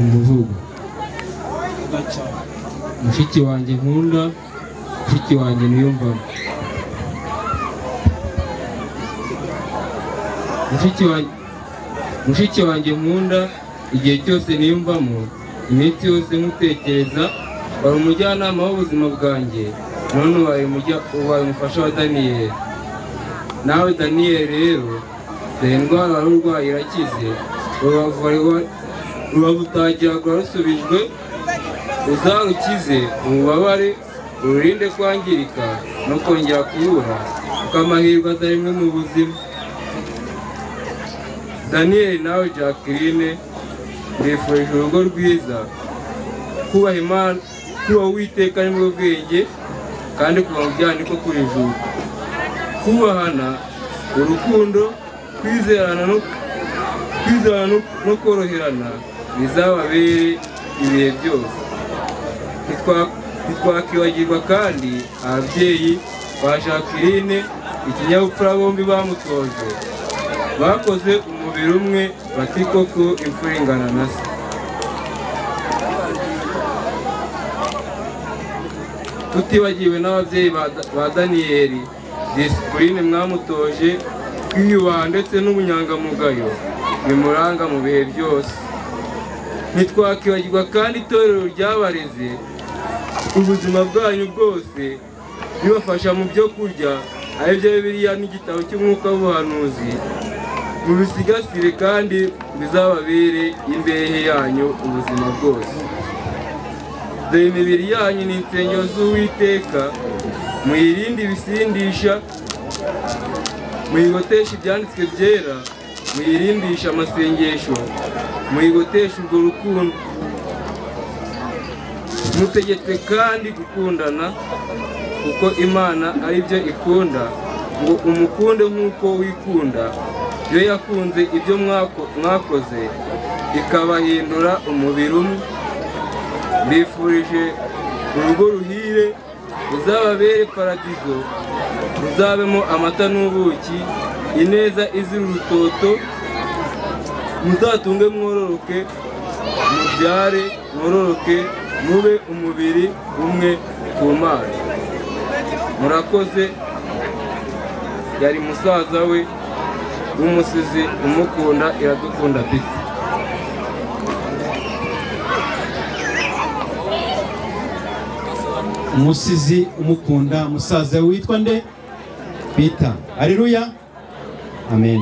Umuvugo. Mushiki wanjye nkunda, mushiki wanjye niyumvamo, mushiki wanjye, mushiki wanjye nkunda, igihe cyose niyumvamo, iminsi yose nkutekereza. Wari umujyanama w'ubuzima bwanjye, none ubaye umufasha wa Daniyeli. Nawe Daniyeli rero, dore indwara wari urwaye irakize, urubavu utagiraga rusubijwe. Uzarukize ububabare, ururinde kwangirika no kongera kubura, kuko amahirwe aza rimwe mu buzima. Daniyeli nawe Jacqueline, mbifurije urugo rwiza. Kubaha Imana, kubaha Uwiteka nibwo bwenge, kandi kuva mu byaha niko kujijuka. Kubahana, urukundo, kwizerana no koroherana bizababere ibihe byose. Ntitwakwibagirwa kandi ababyeyi ba Jacqueline, ikinyabupfura bombi bamutoje, bakoze umubiri umwe, bati koko imfura ingana na se. Tutibagiwe n'ababyeyi ba Daniyeli, disipurine mwamutoje, kwiyubaha ndetse n'ubunyangamugayo bimuranga mu bihe byose. Ntitwakwibagirwa kandi itorero ryabareze ubuzima bwanyu bwose, ribafasha mu byo kurya, aribyo Bibiliya n'igitabo cy'umwuka w'ubuhanuzi. Mubisigasire kandi bizababere imbehe yanyu ubuzima bwose. Dore imibiri yanyu ni insengero z'Uwiteka, muyirinde ibisindisha, muyigoteshe ibyanditswe byera, muyirimbishe amasengesho, muyigoteshe urwo rukundo. Mutegetswe kandi gukundana, kuko Imana ari byo ikunda, ngo umukunde nk'uko wikunda. Iyo yakunze ibyo mwakoze, ikabahindura umubiri umwe. Mbifurije urugo ruhire, ruzababere paradizo, ruzabemo amata n'ubuki, ineza izira urutoto. Muzatunge mwororoke, mubyare mwororoke, mube umubiri umwe ku Mana. Murakoze. Yari musaza we w'umusizi umukunda, Iradukunda Peter. Umusizi umukunda, musaza witwa nde? Peter. Haleluya, amen.